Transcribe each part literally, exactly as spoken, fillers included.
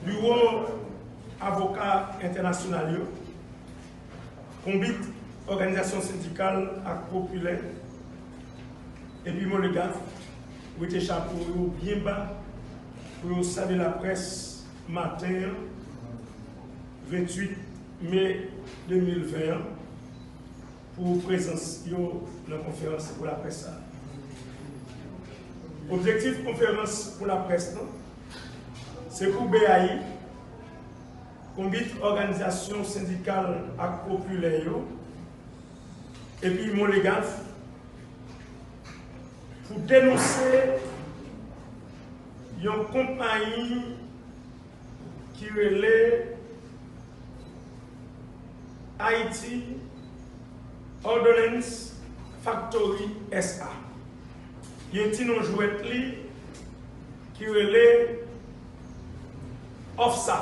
Biwo avoka entènasyonal yo, Konbit òganizasyon sendikal ak popilè, epi Molegaf wete chapo yo byen ba pou yo salye laprès maten an, venntuit me de mil ven an, pou prezans yo nan konferans pou laprès sa a. Objektif konferans pou laprès lan, se pou B A I, Konbit òganizasyon sendikal ak popilè yo, epi Molegaf, pou denonse yon konpayi ki rele Haiti Ordnance Factory S A. Gen ti non jwèt li ki rele HOFSA,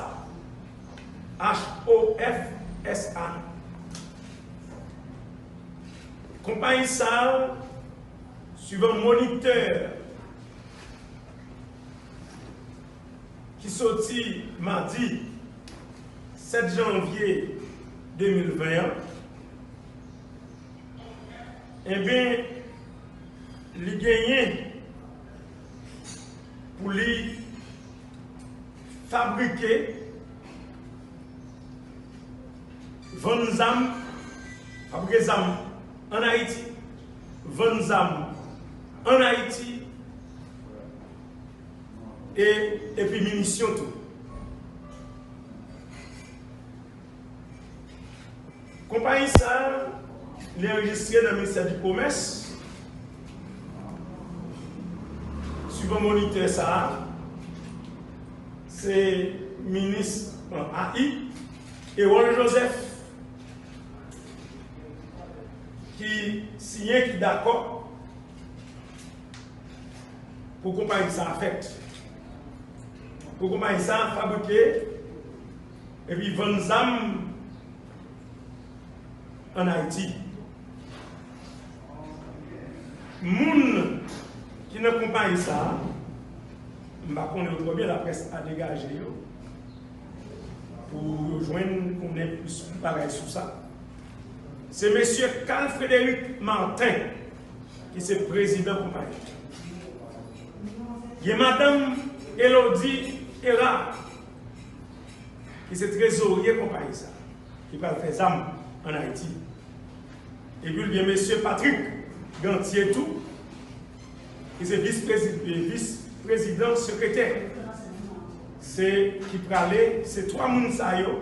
H O F S A. Konpayi sa a, swivan monitè ki soti madi sèt janvye de mil ven an, enben, li genyen pou li fabrike, vann zam, fabrike zam ann Ayiti, vann zam ann Ayiti, e, epi minisyon tou. Konpayi sa a, li anrejistre nan ministè di komès. Swivan monitè sa a, se minis, bon, A I, Erol Joseph, ki siyen, ki dakò pou konpayi sa a fèt. Pou konpayi sa a fabrike epi vann zam ann Ayiti. Moun ki nan konpayi sa a, m pa konnen yo twò byen, laprès a degaje yo pou yo jwenn konnen plis bagay sou sa. Se mesye Carl Frederic Martin ki se prezidan konpayi. Gen madanm Elodie Hérard ki se trezorye konpayi sa, ki pral fè zam ann Ayiti. Epi l gen mesye Patrick Gantier tou, ki se vis prezi-, vis prezidan sekretè, se ki prale, se twa moun sa yo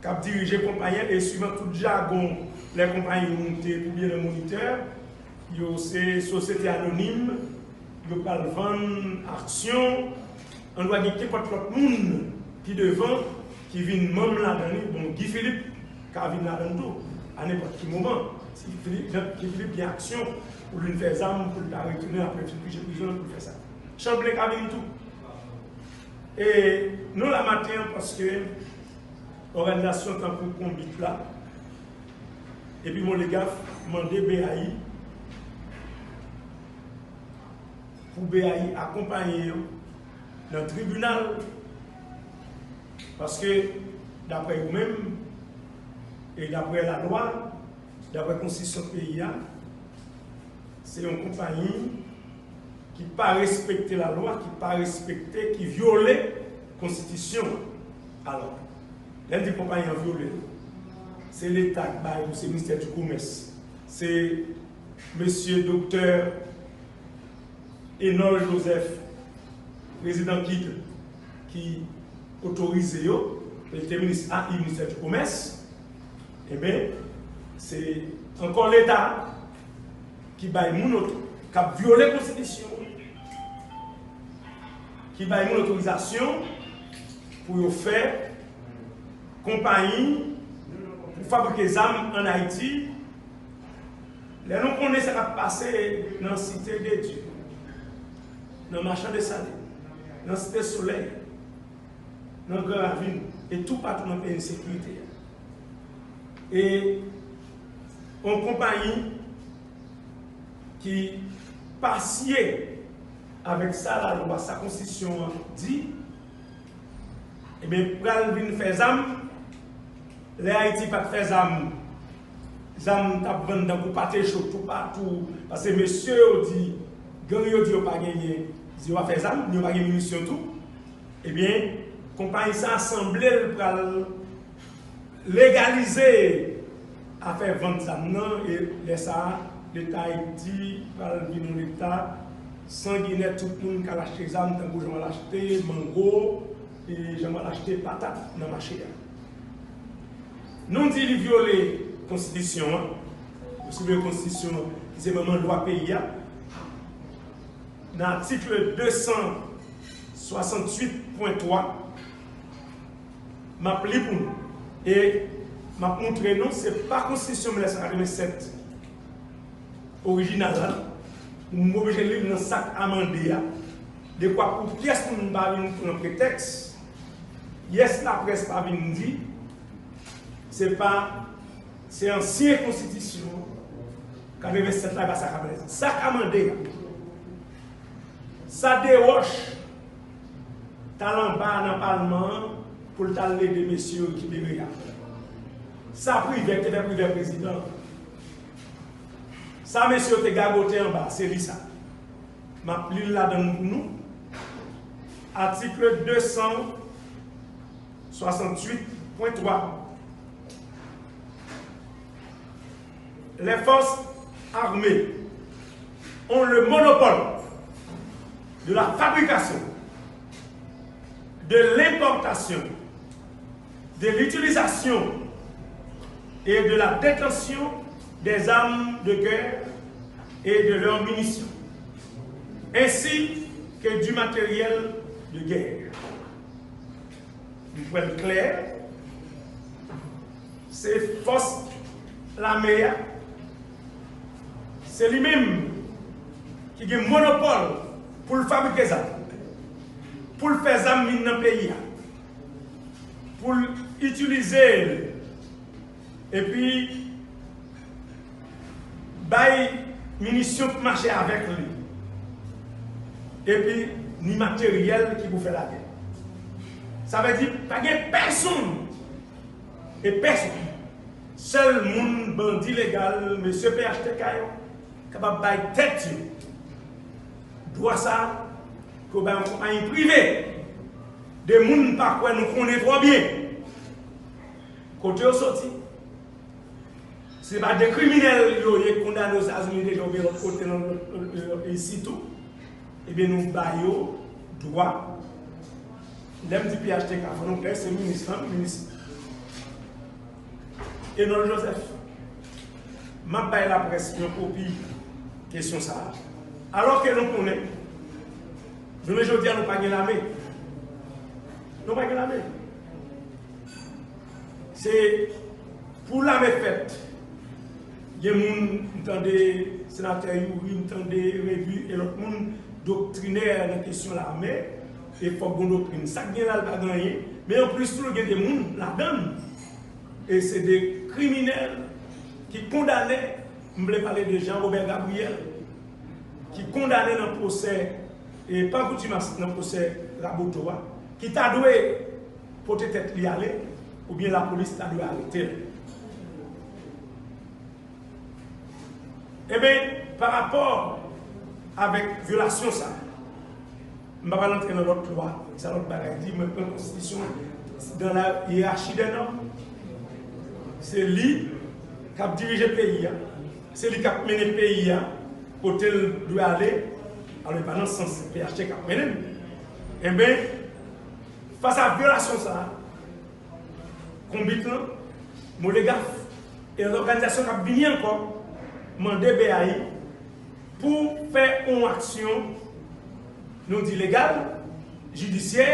k ap dirije konpayi an, e swivan tout jagon lè konpayi moute pou byen nan monitè, yo se sosyete anonim, yo pral vann aksyon, ann dwa gen kenpòt lòt moun pi devan ki vin manm ladan li. Bon, Guy Philippe ka vin ladan l tou, a nenpòt ki moman. Si Philippe, Jean, Guy Philippe gen aksyon pou l vin fè zam, pou l ta retounen apre l fin pije prizon an pou l fè sa. Chanblen ka vin tou. E nou la maten an paske òganizasyon tankou Konbit la, epi Molegaf mande B A I pou B A I akonpaye yo nan tribinal, paske daprè yo menm, e daprè lalwa, daprè konstitisyon peyi a, se yon konpayi ki pa respekte lalwa, ki pa respekte, ki vyole konstitisyon an. Alò, lè n di konpayi an vyole, se Leta k bay ou, se ministè di komès, se mesye doktè Enol Joseph, prezidan KID, ki otorize yo, li te minis A I, ministè di komès, enben, se ankò Leta ki bay moun oto-, k ap vyole konstitisyon an, ki bay moun otorizasyon pou yo fè konpayi pou fabrike zam ann Ayiti. Lè nou konnen sa k ap pase nan Site de Dye, nan Machan Desalin, nan Site Solèy, nan Gran Ravin, e toupatou nan peyi ensekirite a. E yon konpayi ki pa sye avèk sa lalwa, sa konstitisyon an di, Ebyen, pral vin fè zam. Lè Ayiti pa t fè zam, zam t ap vann tankou pate cho toupatou, paske mesye yo di, gang yo di yo pa genyen, di yo pa fè zam, yo pa gen minisyon tou. Ebyen, konpayi sa a sanble l pral legalize afè vant zam nan, e lè sa a, Leta Ayiti pral vin yon Leta sanginè, tout moun ka al achte zam tankou jan w al achte mango, e jan w al achte patat nan mache a. Nou di li vyole konstitisyon an, nou di li vyole konstitisyon an, ki se manman lwa peyi a, nan atik de san swasanntuit pwen twa, m ap li pou nou. E m ap montre nou, se pa konstitisyon mil nèf san katrevennsèt orijinal la, m oblije li l nan sa k amande a. Dekwa pou pyès moun pa vin pran pretèks, pyès laprès pa vin di, se pa, se ansyen konstitisyon katrevennsèt la, e pa sa k amande. Sa k amande a. Sa Desroches t al anba nan palman an pou l t al ede mesye yo rekipere a. Sa Privè, ki te fè Privè prezidan. Sa mesye yo te gagote anba, se li sa. M ap li l ladan l pou nou. Atik de san swasanntuit pwen twa. Les forces armées ont le monopole de la fabrication, de l'importation, de l'utilisation et de la détention des armes de guerre et de leurs munitions, ainsi que du matériel de guerre. M kwè l klè. Se fòs lame a, se li menm ki gen monopòl pou l fabrike zam, pou l fè zam vin nan peyi a, pou l itilize l, epi bay minisyon pou mache avèk li, epi ni materyèl ki pou fè lagè. Sa vle di, pa gen pèsonn, e pèsonn, sèl moun, bandi legal, mesye P H T K yo, kapab bay tèt yo dwa sa a, pou yo bay yon konpayi prive de moun n pa kwè nou konnen twò byen kote yo soti. Se pa de kriminèl yo ye, kondane Ozetazini deja oubyen lòt kote nan lòt, lòt, lòt, lòt, isi tou. Ebyen, nou ba yo dwa. Lè m di P H T K, fò nou klè, se minis lan, minis Enold Joseph. M ap bay laprès yon kopi kesyon sa a. Alò ke nou konnen, jounen jodi a, nou pa gen lame. Nou pa gen lame. Se pou lame fèt, gen moun, m tande senatè Youri, m tande Rébu e lòt moun doktrinè nan kesyon lame, e fòk gon doktrin. Sa k gen la, l pa gen anyen, men anplis tou, gen de moun ladan l, e se de kriminèl ki kondane, m vle pale de Jean Robert Gabriel, ki kondane nan pwosè, e pa koutimas nan pwosè Raboto a, ki ta dwe pote tèt li ale, oubyen lapolis ta dwe arete l. Ebyen, pa rapò avèk vyolasyon sa, m pa pral antre nan lòt lwa, sa lòt bagay di, mwen pran konstitisyon dans la hiérarchie des normes. Se li k ap dirije peyi a, se li k ap mennen peyi a kote l dwe ale, alò e pa nan sans P H T k ap mennen l. Ebyen, fas a vyolasyon sa a, Konbit lan, Molegaf, e lòganizasyon k ap vini ankò mande B A I pou fè yon aksyon, nou di legal, jidisyè,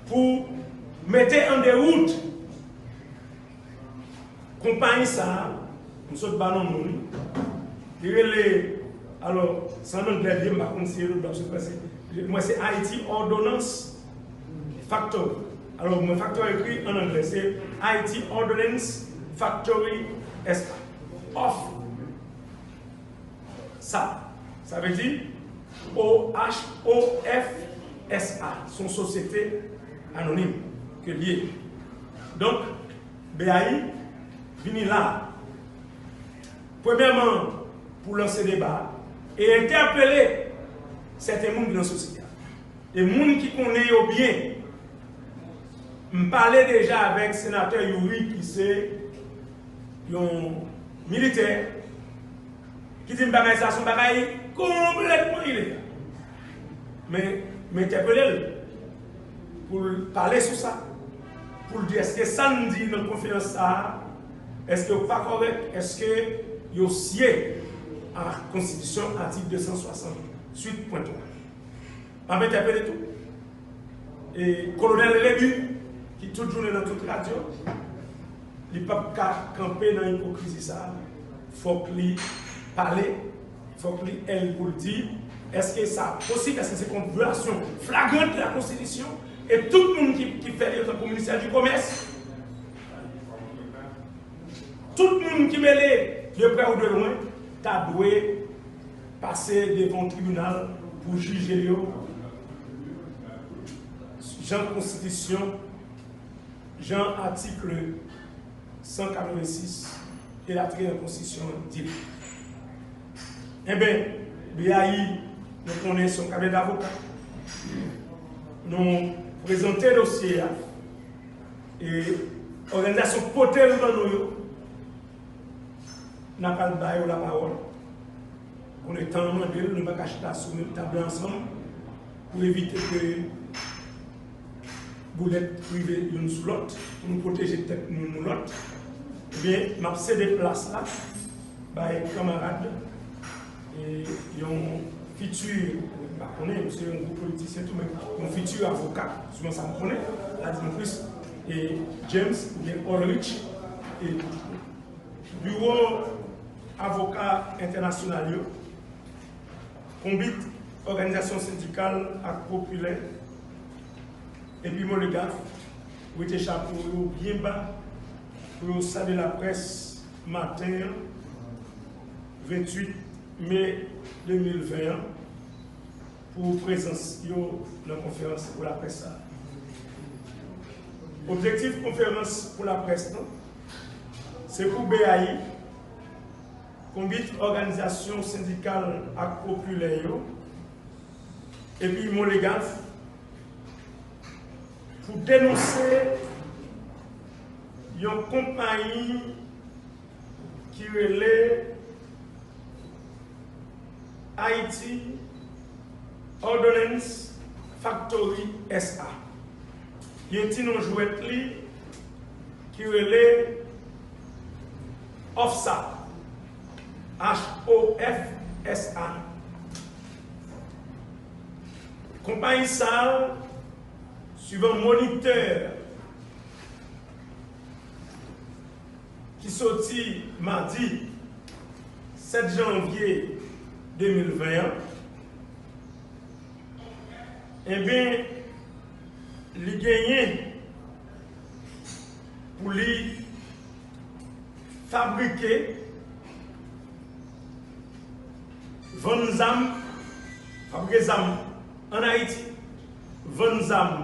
pou mete an dewout konpayi sa a, m sot ba non moun li. Li rele, alò, se an anglè li ye, m pa konn si e lòt bò, se, mwen se Haiti Ordonnance Factory. Alò, mwen factory ekri an anglè, se Haiti Ordonnance Factory S A. Of sa. Sa vle di O H O F S A. Se yon sosyete anonim ke l ye. Donk, B A I vini la, premyèman, pou lanse deba e entèpele sèten moun ki nan sosyete a. E moun ki konnen yo byen, m pale deja avèk senatè Youri, ki se yon militè, ki di m bagay sa se yon bagay konplètman ilegal. Men, m entèpele l pou l pale sou sa, pou l di èske sa n di nan konferans sa a, èske yo pa kòrèk, èske yo sye a konstitisyon, atik de san swasanntuit pwen twa. M ap entèpele tou. E Kolonèl Rébu, ki tout jounen nan tout radyo, li p ap ka kanpe nan ipokrizi sa a. Fòk li pale, fòk li èl pou l di, èske sa posib, èske se pa yon vyolasyon flagrant de la Constitution, e tout moun ki, ki fè li yo tankou ministè di komès, tout moun ki mele, de prè ou de lwen, ta dwe pase devan yon tribinal pou jije yo jan konstitisyon, jan atik san katrevensis elatriye nan konstitisyon an di l. Enben, B A I, nou konnen se yon kabinè davoka. Nou prezante dosye a, e òganizasyon pote l ban nou yo, n ap al ba yo lapawòl. Konnen tan an mande l, nou pa ka chita sou menm tab la ansanm pou evite ke boulèt rive youn sou lòt, pou nou pwoteje tèt nou youn lòt. Ebyen, m ap sede plas la bay kanmarad, e, yon fiti, m pa konnen, se yon gwo politisyen tou, men yon fiti avoka, selon sa m konnen, Ladismond Christ, e James oubyen Ulrich, e Biwo Avoka Entènasyonal yo, Konbit Òganizasyon Sendikal ak Popilè, epi Molegaf, wete chapo yo byen ba pou yo salye laprès maten an, venntuit me de mil ven an, pou prezans yo nan konferans pou laprès sa a. Objektif konferans pou laprès lan, se pou B A I, Konbit Òganizasyon Sendikal ak Popilè yo, epi Molegaf, pou denonse yon konpayi ki rele Haiti Ordonnance Factory S A. Gen ti non jwèt li ki rele OFSA, H O F S A. Konpayi sa a, swivan monitè ki soti madi sèt janvye de mil ven an, enben, li genyen pou li fabrike, vann zam, fabrike zam ann Ayiti, vann zam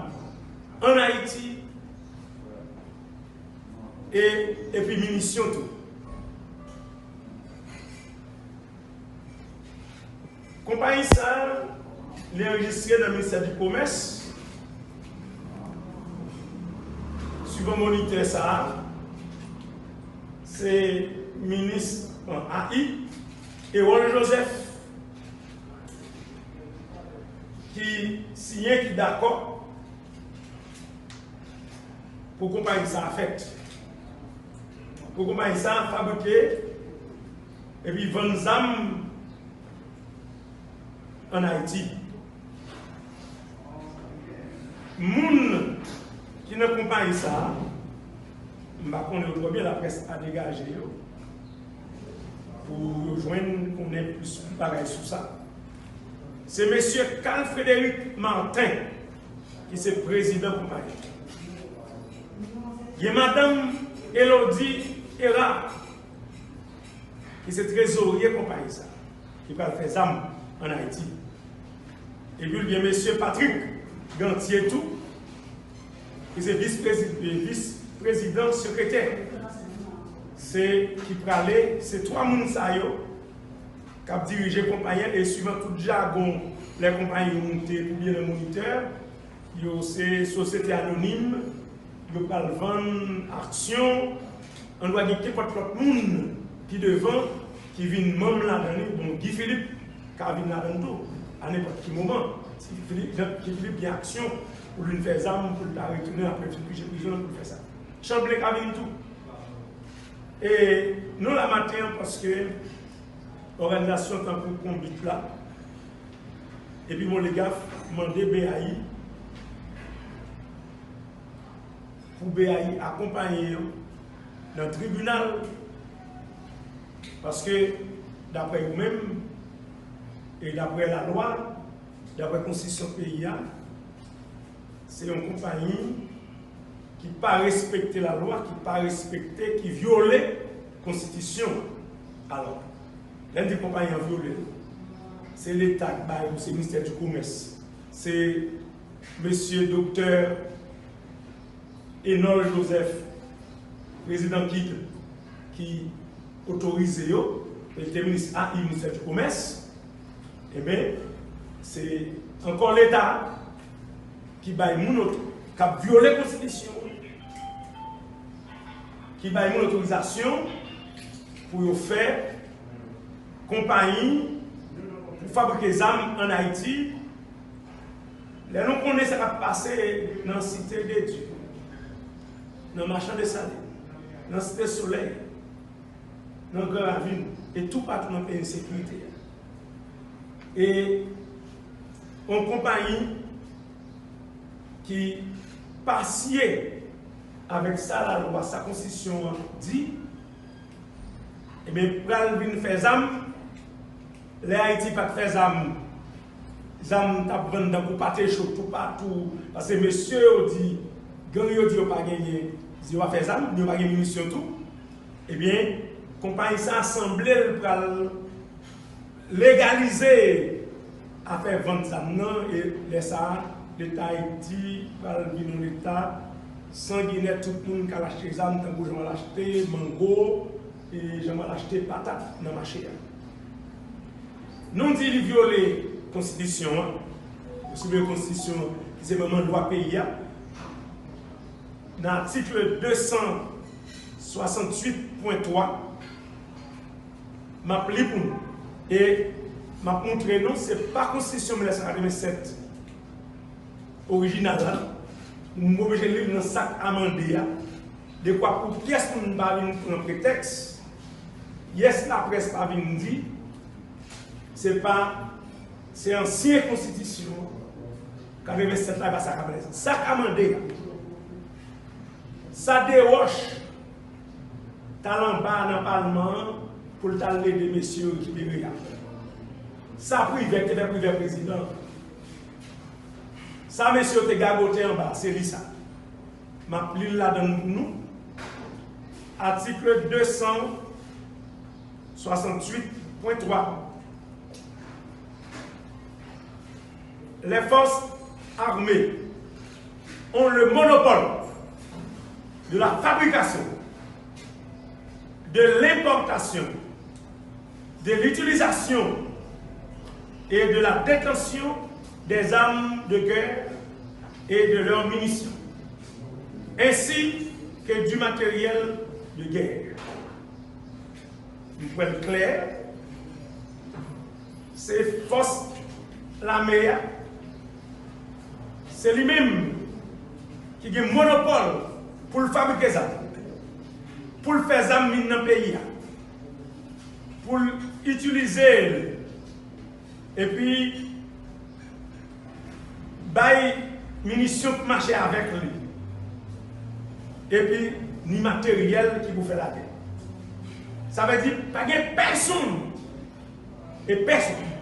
ann Ayiti, e, epi minisyon tou. Konpayi sa a, li anrejistre nan ministè di komès. Swivan monitè sa a, se minis, bon, A I, Erol Joseph, ki siyen, ki dakò pou konpayi sa a fèt. Pou konpayi sa a fabrike epi vann zam ann Ayiti. Moun ki nan konpayi sa a, m pa konnen yo twò byen, laprès a degaje yo pou yo jwenn konnen plis bagay sou sa. Se mesye Carl Frédéric Martin ki se prezidan konpayi. Gen madanm Elodie Hérard, ki se trezorye konpayi sa, ki pral fè zam ann Ayiti. Epi l gen mesye Patrick Gantier tou, ki se vis prezidan, vis prezidan, sekretè, se ki prale, se twa moun sa yo k ap dirije konpayi an, e swivan tout jagon lè konpayi yo moute pou byen nan Monitè, yo se sosyete anonim, yo pral vann aksyon, an dwa gen kenpòt lòt moun ki devan ki vin manm ladan li. Bon, Guy Philippe ka vin ladan tou a nenpòt ki moman. Si Philippe, Jean Guy Philippe gen aksyon pou l vin fè zam, pou l ta retounen apre l fin pije prizon an pou l fè sa. Chanble ka vin tou. E nou la maten an paske òganizasyon tankou Konbit la, epi Molegaf mande B A I pou B A I akonpaye yo nan tribinal, paske daprè yo menm, e daprè lalwa, daprè konstitisyon peyi a, se yon konpayi ki pa respekte lalwa, ki pa respekte, ki vyole konstitisyon an. Alò, lè n di konpayi an vyole l, se Leta k ba yo, se Ministè di Komès, se mesye Doktè Enol Joseph, prezidan Kig, ki otorize yo, e te minis A I, Ministè di Komès, enben, se ankò Leta ki bay moun oto-, k ap vyole konstitisyon an, ki bay moun otorizasyon pou yo fè konpayi pou fabrike zam ann Ayiti. Lè nou konnen sa k ap pase nan Site de Dye, nan Machan Desalin, nan Site Solèy, nan Gran Ravin, e toupatou nan peyi ensekirite a. E yon konpayi ki pa siye avèk sa lalwa, sa konstitisyon an di, ebyen, pral vin fè zam. Lè Ayiti pa t fè zam, zam t ap vann tankou pate cho toupatou, paske mesye yo di, gang yo di yo pa genyen, yo pa fè zam, yo pa gen minisyon tou. Ebyen, konpayi sa a sanble l pral legalize afè vant zam nan, e lè sa a, Leta Ayiti pral vin yon Leta sanginè, tout moun k al achte zam tankou jan w al achte mango, e jan w al achte patat nan mache a. Nou di li vyole konstitisyon an, ousibyen konstitisyon ki se manman lwa peyi a, nan atik de san swasanntuit pwen twa, m ap li pou nou. E m ap montre nou, se pa konstitisyon mil nèf san katrevennsèt orijinal la, m oblije li l nan sa k amande a, dekwa pou pyès moun pa vin pran pretèks, pyès laprès pa vin di, se pa, se ansyen konstitisyon katrevennsèt la, e pa sa k ap prezan. Sa k amande a, sa Desroches t al anba nan palman an pou l t al ede mesye yo rekipere a. Sa Privè, ki te fè Privè prezidan. Sa mesye yo te gagote anba, se li sa. M ap li l ladan l pou nou. Atik de san swasanntuit pwen twa. Les forces armées ont le monopole de la fabrication, de l'importation, de l'utilisation et de la détention des armes de guerre et de leurs munitions, ainsi que du matériel de guerre. M kwè l klè. Se fòs lame a. Se li menm ki gen monopòl pou l fabrike zam, pou l fè zam vin nan peyi a, pou l itilize l, epi bay minisyon pou mache avèk li, epi ni materyèl ki pou fè lagè. Sa vle di, pa gen pèsonn, e pèsonn,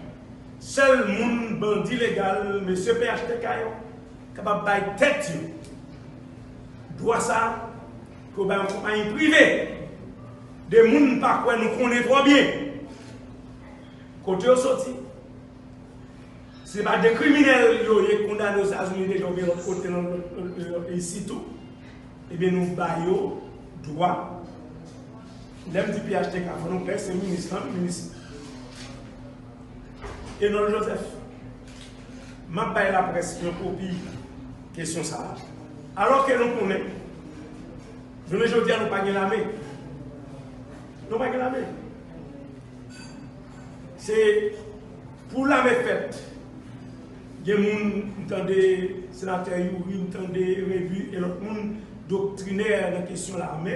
sèl moun bandi legal, mesye P H T K yo, kapab bay tèt yo dwa sa, pou yo bay yon konpayi prive, de moun n pa kwè nou konnen twò byen kote yo soti, Se pa de kriminèl yo ye kondane Ozetazini deja oubyen lòt kote nan lòt, lòt, lòt, lòt, isi tou. Ebyen, nou ba yo dwa. Lè m di P H T K, fò nou klè, se minis lan, minis Enold Joseph. M ap bay laprès yon kopi kesyon sa a. Alòske nou konnen, jounen jodi a, nou pa gen lame. Nou pa gen lame. Se pou lame fèt, gen moun, m tande senatè Youri, m tande Rébu e lòt moun doktrinè nan kesyon lame,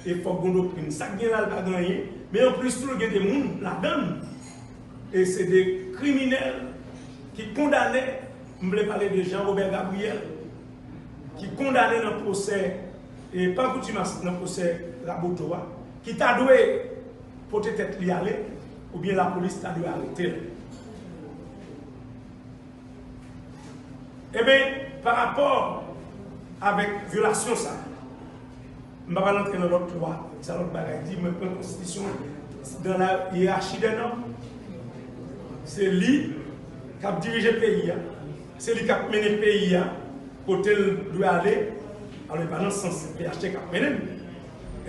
e fòk gon doktrin. Sa k gen la, l pa gen anyen, men anplis tou, gen de moun ladan l, e se de kriminèl ki kondane, m vle pale de Jean Robert Gabriel, ki kondane nan pwosè, e, pa koutimas nan pwosè Raboto a, ki ta dwe pote tèt li ale, oubyen lapolis ta dwe arete l. Ebyen, pa rapò avèk vyolasyon sa, m pa pral antre nan lòt lwa, sa lòt bagay di, mwen pran konstitisyon dans la hiérarchie des normes. Se li k ap dirije peyi a, se li k ap mennen peyi a kote l dwe ale, alò e pa nan sans P H T K ap mennen l.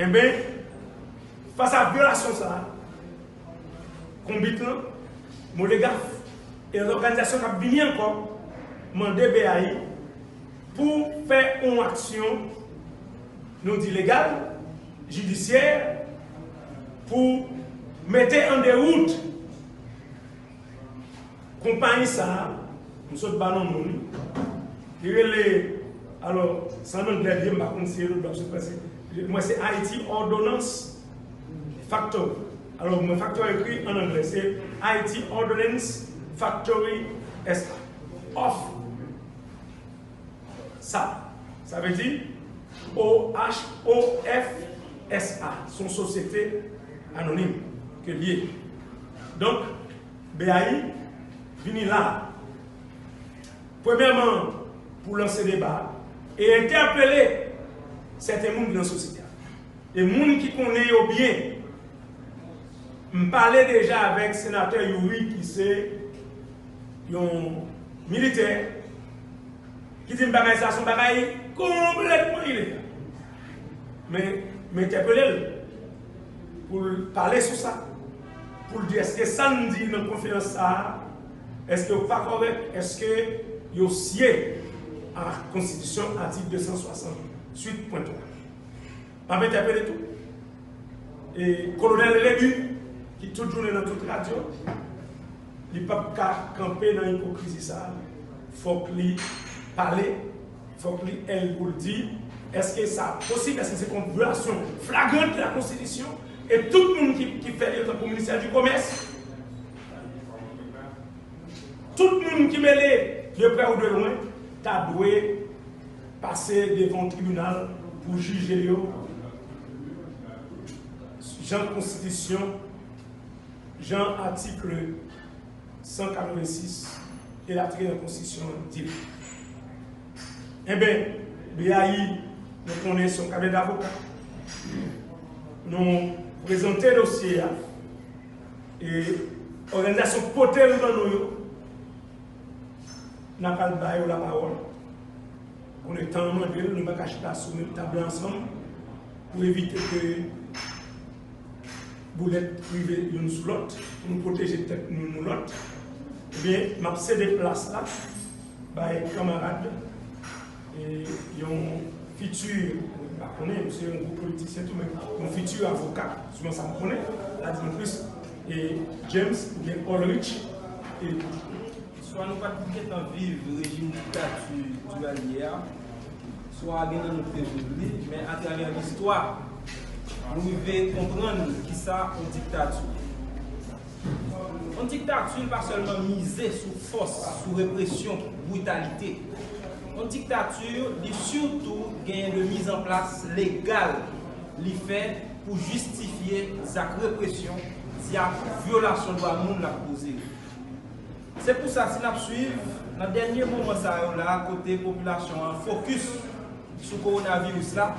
Enben, fas a vyolasyon sa a, Konbit lan, Molegaf, e lòt òganizasyon k ap vini ankò, mande B A I pou fè yon aksyon, nou di legal, jidisyè, pou mete an dewout konpayi sa a, m sot ba non moun li. Li rele, alò, se an anglè li ye, m pa konn si e lòt bò ap sot franse. Mwen, se Haiti Ordonnance Factory. Alò, mwen, Factory ekri an anglè, se Haiti Ordonnance Factory S A. Of sa. Sa vle di O H O F S A. Se yon sosyete anonim ke l ye. Donk, B A I vini la. Premyèman, pou lanse deba e entèpele sèten moun ki nan sosyete a. E moun ki konnen yo byen, m pale deja avèk senatè Youri, ki se yon militè, ki di m bagay sa se yon bagay konplètman ilegal. Men, m entèpele l pou l pale sou sa, pou l di èske sa n di nan konferans sa a, èske yo pa kòrèk, èske yo sye a konstitisyon, atik de san swasanntuit pwen twa. M ap entèpele tou. E Kolonèl Rébu, ki tout jounen nan tout radyo, li p ap ka kanpe nan ipokrizi sa a. Fòk li pale, fòk li èl pou l di, èske sa posib, èske se pa yon vyolasyon flagrant de la konstitisyon, e tout moun ki, ki fè li yo tankou ministè di komès, tout moun ki mele de prè ou de lwen, ta dwe pase devan yon tribinal pou jije yo jan konstitisyon, jan atik san katrevensis elatriye nan konstitisyon an di l. Enben, B A I, nou konnen se yon kabinè davoka. Nou prezante dosye a, e òganizasyon pote l ban nou yo, n ap al ba yo lapawòl. Konnen tan an mande l, nou pa ka chita sou menm tab la ansanm pou evite ke boulèt rive youn sou lòt, pou nou pwoteje tèt nou, nou lòt. Ebyen, m ap sede plas la bay kanmarad, e, yon fiti, m pa konnen, se yon gwo politisyen tou, men yon fiti avoka, selon sa m konnen, la di nou plis, e, James oubyen Ulrich, e, swa nou pa t gentan viv rejim diktati Duvalier a, swa gen nan nou ki te viv li, men atravè listwa, nou rive konprann kisa yon diktati. Yon diktati pa sèlman mize sou fòs, sou represyon, britalite. Yon diktati, li sitou genyen de mizanplas legal li fè pou jistifye zak represyon, zak vyolasyon dwa moun l ap koze. Se pou sa, si n ap swiv, nan dènye moman sa yo la, kote popilasyon an fokis sou kowonaviris la,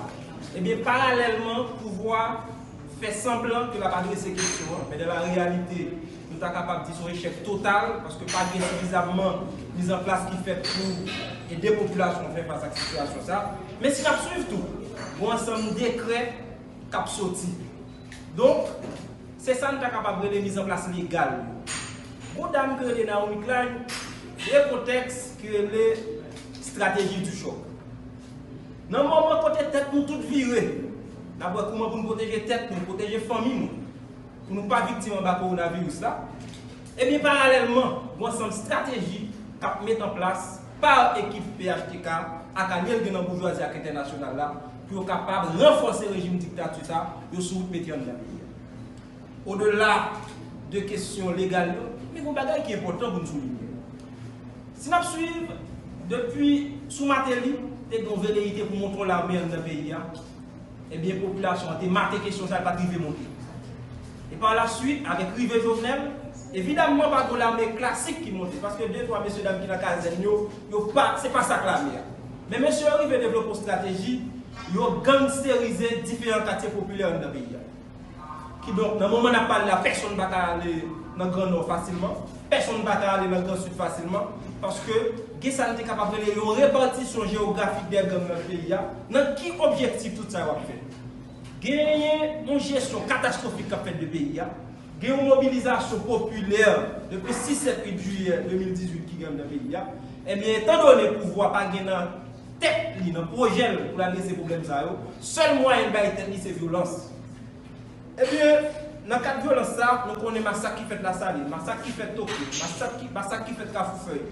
ebyen, paralèlman, pouvwa fè sanblan ke l ap adrese kesyon an, men nan la reyalite, nou ta kapab di se yon echèk total, paske pa gen sifizamman mizanplas ki fèt pou ede popilasyon an fè fas ak sitiyasyon sa a. Men si n ap swiv tou, gen yon ansanm dekrè k ap soti. Donk, se sa n ta kapab rele mizanplas legal yo. Gon dam ki rele Naomi Klein, gen kontèks ki rele strateji du choc. Nan moman kote tèt nou tout vire, n ap wè kouman pou n pwoteje tèt nou, pwoteje fanmi nou, pou nou pa viktim anba kowonaviris la. Ebyen, paralèlman, gon ansanm strateji k ap met an plas pa ekip P H T K ak alye l gen nan boujwazi ak entènasyonal la, pou yo kapab ranfòse rejim diktati sa yo sou wout mete anndan peyi a. Odela de kesyon legal yo, men gon bagay ki enpòtan pou n soulinye. Si n ap swiv, depi sou Martelly, te gen yon veleyite pou monte yon lame anndan peyi a, ebyen, popilasyon an te mate kesyon sa, l pa t rive monte. E pa la swit, avèk rive Jovenel, evidamman, pa gen yon lame klasik ki monte, paske de twa mesye dam ki nan kazèn yo, yo pa, se pa sa k lame a. Men mesye yo rive devlope yon estrateji, yo gangsterize diferan katye popilè anndan peyi a. Kidonk, nan moman n ap pale la, pèsonn pa ka ale nan Gran Nò fasilman, pèsonn pa ka ale nan Gran Sid fasilman, paske gen sa n te kapab rele yon repatisyon jewografik dè gang nan peyi a. Nan ki objektif tout sa yo ap fèt? Genyen yon jesyon katastwofik k ap fèt de peyi a, gen yon mobilizasyon popilè depi sis, sèt, uit jiyè de mil dizuit ki gen nan peyi a. Ebyen, etandone pouvwa pa gen nan tèt li, nan pwojè l pou l adrese pwoblèm sa yo, sèl mwayen l bay tèt li se vyolans. Ebyen, nan kad vyolans sa, nou konnen masak ki fèt Lasalin, masak ki fèt Tokyo, masak ki, masak ki fèt Kafou Fèy.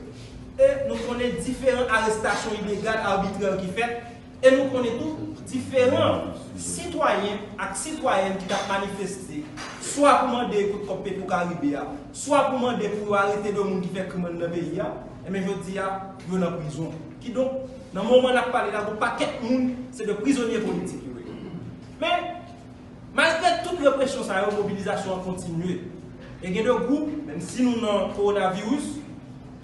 E nou konnen diferan arestasyon ilegal, abitrè ki fèt. E nou konnen tou diferan sitwayen ak sitwayèn ki t ap manifeste, swa pou mande kout kòb Petwokaribe a, swa pou mande pou yo arete de moun ki fè krim anndan peyi a, ebyen, jodi a, yo nan prizon. Kidonk, nan moman n ap pale la, gon pakèt moun, se de prizonye politik yo ye. Men, malgre tout represyon sa yo, mobilizasyon an kontinye. E gen de gwoup, menm si nou nan kowonaviris,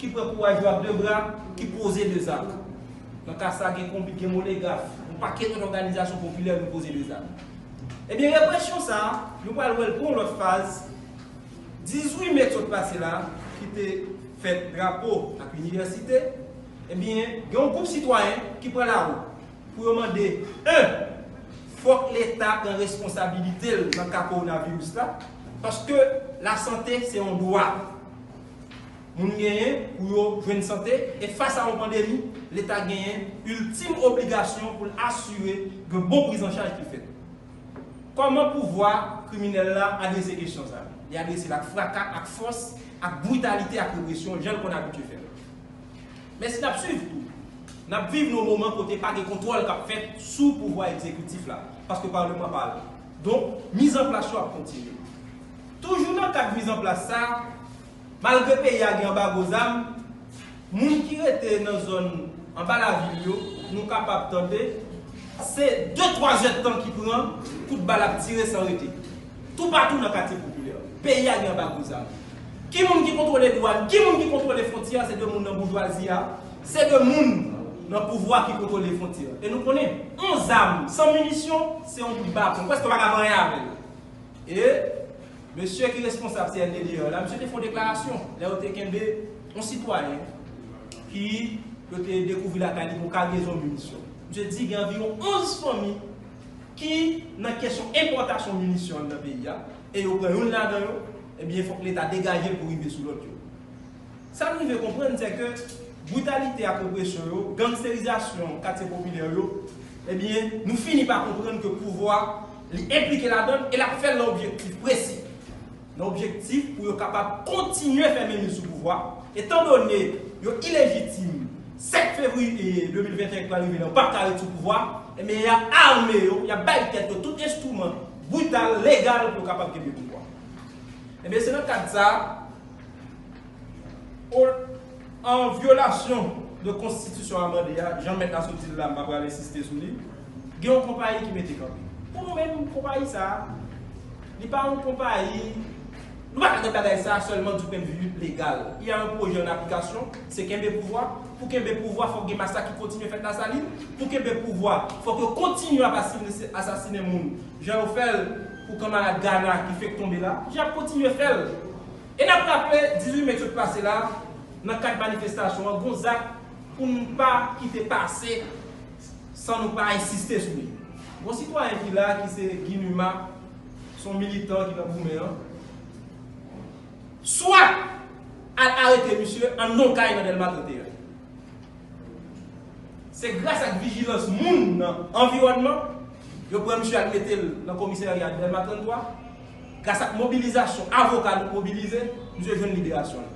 ki pran kouraj yo ak de bra, ki poze de zak. Nan ka sa, gen konbit, gen molegaf, yon pakèt lòt òganizasyon popilè nou poze de zak. Ebyen, represyon sa a, nou pral wè l pran yon lòt faz. Dizuit me k sot pase la, ki te fèt drapo ak inivèsite, ebyen, gen yon gwoup sitwayen ki pran lari pou yo mande, en, fòk Leta pran responsabilite l nan ka kowonaviris la, paske lasante se yon dwa. Moun genyen pou yo jwenn sante, e fas a yon pandemi, Leta genyen iltim obligasyon pou l asire gen bon prizanchaj ki fèt. Kòman pouvwa kriminèl la adrese kesyon sa? Li adrese l ak fraka, ak fòs, ak britalite, ak represyon, jan l konn abitye fè l. Men si n ap swiv tou, n ap viv nan yon moman kote pa gen kontwòl k ap fèt sou pouvwa egzekitif la, paske palman pa la. Donk, mizanplas yo ap kontinye. Toujou nan kad mizanplas sa, malgre peyi a gen anbago zam, moun ki rete nan zòn anba lavil yo, nou kapab tande, se de twa zèdtan ki pran, kout bal ap tire san rete. Toupatou nan katye popilè, peyi a gen anbago zam. Ki moun ki kontwole dwàn? Ki moun ki kontwole fwontyè a? Se de moun nan boujwazi a, se de moun nan pouvwa ki kontwole fwontyè a. E nou konnen, yon zam san minisyon, se yon bout baton. Prèske w pa ka fè anyen avè l. E mesye ki responsab C N D D A la, mesye te fè yon deklarasyon lè yo te kenbe yon sitwayen ki yo te dekouvri lakay li gon kagezon minisyon. Mesye di gen anviwon onz fanmi ki nan kesyon enpòtasyon minisyon anndan peyi a, e yo pran youn ladan yo, ebyen, fòk Leta degaje l pou rive sou lòt yo. Sa n rive konprann, se ke britalite ak represyon yo, gangsterizasyon katye popilè yo, ebyen, nou fini pa konprann ke pouvwa, li enplike ladan l e l ap fè l nan objektif presi. Nan objektif pou yo kapab kontinye fèmen li sou pouvwa, etandone yo ilejitim, sèt fevriye de mil venteyen k pral rive la, yo p ap ka ret sou pouvwa, ebyen, y ap ame yo, y ap bay tèt yo tout enstriman brital, legal pou yo kapab kenbe pouvwa. Ebyen, se nan kad sa a, o, an vyolasyon de konstitisyon amande a, jan mèt la sot di l la, m pa pral ensiste sou li, gen yon konpayi ki mete kanpe. Pou nou menm, konpayi sa a, li pa yon konpayi, nou pa ka gade bagay sa a sèlman du point de vue legal. Il y a un projet en application, se kenbe pouvwa. Pou kenbe pouvwa, fòk gen masak ki kontinye fèt Lasalin. Pou kenbe pouvwa, fòk yo kontinye ap asasinen, asasinen moun. Jan yo fè l pou kanmarad Gana ki fenk tonbe la, j ap kontinye fè l. E n ap raple, dizuit me k sot pase la, nan kad manifestasyon an, gon zak pou n pa kite pase san nou pa ensiste sou li. Gon sitwayen ki la, ki se Guy Numa, se yon militan ki nan goumen an. Swa al arete misye anndan yon kay nan Dèlma trannteyen. Se gras ak vijilans moun nan anviwònman, yo pran misye al mete l nan komisarya Dèlma tranntwa. Gras ak mobilizasyon avoka nou mobilize, misye jwenn liberasyon l.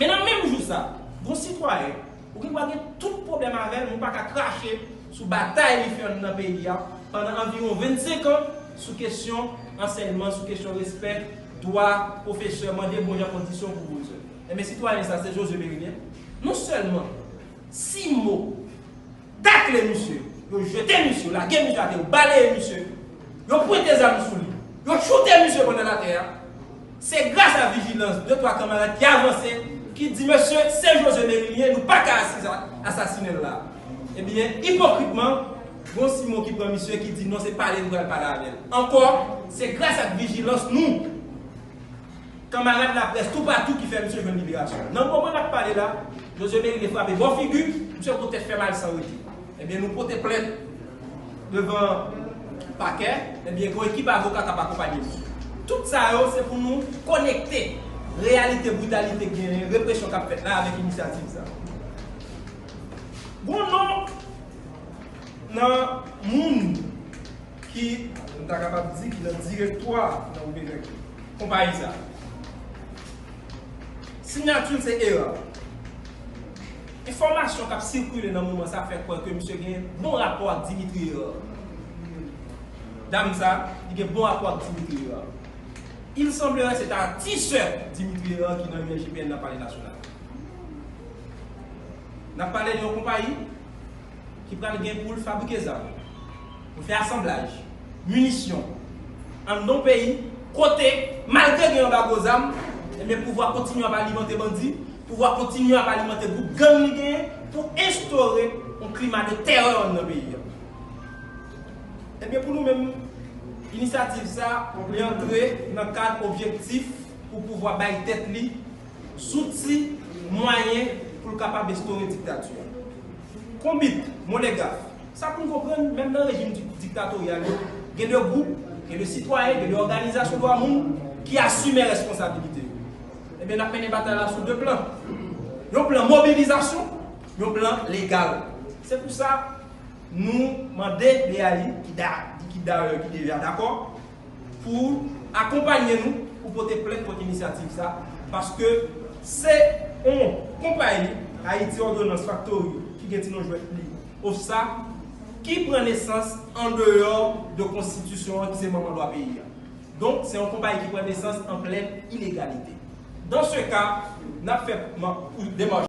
Men nan menm jou sa, gon sitwayen, ou gen dwa gen tout pwoblèm avè l, men ou pa ka krache sou batay li fè nan peyi a pandan anviwon vennsenk an sou kesyon ansèyman, sou kesyon respè, dwa, pwofesè, mande bon jan kondisyon pou pwofesè. Enben, sitwayen sa, se Josué Mérilien. Non sèlman Simo takle misye, yo jete misye, yo lage misye atè, yo baleye misye, yo pwente zam sou li, yo choute misye pandan l atè a. Se gras a vijilans de twa kanmarad ki avanse, ki di, mesye, se Josué Mérilien, nou pa ka asize asasinen l la. Ebyen, ipokritman, gon Simo ki pran misye, ki di, non, se pale nou pral pale avè l. Ankò, se gras ak vijilans nou, kanmarad laprès toupatou ki fè misye jwenn liberasyon. Nan moman n ap pale la, Josué Mérilien frape bò figi, misye gon tèt fè mal san rete. Ebyen, nou pote plent devan pakè, ebyen, gon ekip avoka k ap akonpaye misye. Tout sa yo, se pou nou konekte reyalite britalite k genyen, represyon k ap fèt la avèk inisyativ sa. Gon non nan moun ki, nou ta kapab di, ki nan direktwa nan oubyen nan konpayi sa. Siyati l se Hérard. Enfòmasyon k ap sikile nan moman sa fè kwè ke misye gen bon rapò ak Dimitri Hérard. Dam sa, li gen bon rapò ak Dimitri Hérard. Il semblerait se ta ti sè Dimitri Hérard ki nan U S G P N nan Palè Nasyonal. N ap pale de yon konpayi ki pral gen pou l fabrike zam, pou l fè asanblaj, minisyon, anndan yon peyi kote, malgre gen anbago zam, ebyen, pouvwa kontinye ap alimante bandi, pouvwa kontinye ap alimante gwoup gang li genyen pou enstore yon klima de tèrè anndan peyi a. Ebyen, pou nou menm, inisyativ sa, li antre nan kad objektif pou pouvwa bay tèt li zouti, mwayen pou l kapab enstore diktati a. Konbit, Molegaf, sa pou n konprann, menm nan rejim di-, diktatoryal yo, gen de gwoup, gen de sitwayen, gen de òganizasyon dwa moun ki asime responsabilite yo. Ebyen, n ap mennen batay la sou de plan. Yon plan mobilizasyon, yon plan legal. Se pou sa, nou mande Béaly, ki da-, ki dayè, ki deja dakò, pou akonpaye nou, pou pote plent kont inisyativ sa, paske se yon konpayi, Haiti Ordonnance Factory, ki gen ti non jwèt li, OFSA, ki pran nesans andeyò de konstitisyon an, ki se manman lwa peyi a. Donk, se yon konpayi ki pran nesans an plèn ilegalite. Dans ce cas, n ap fè man-, demach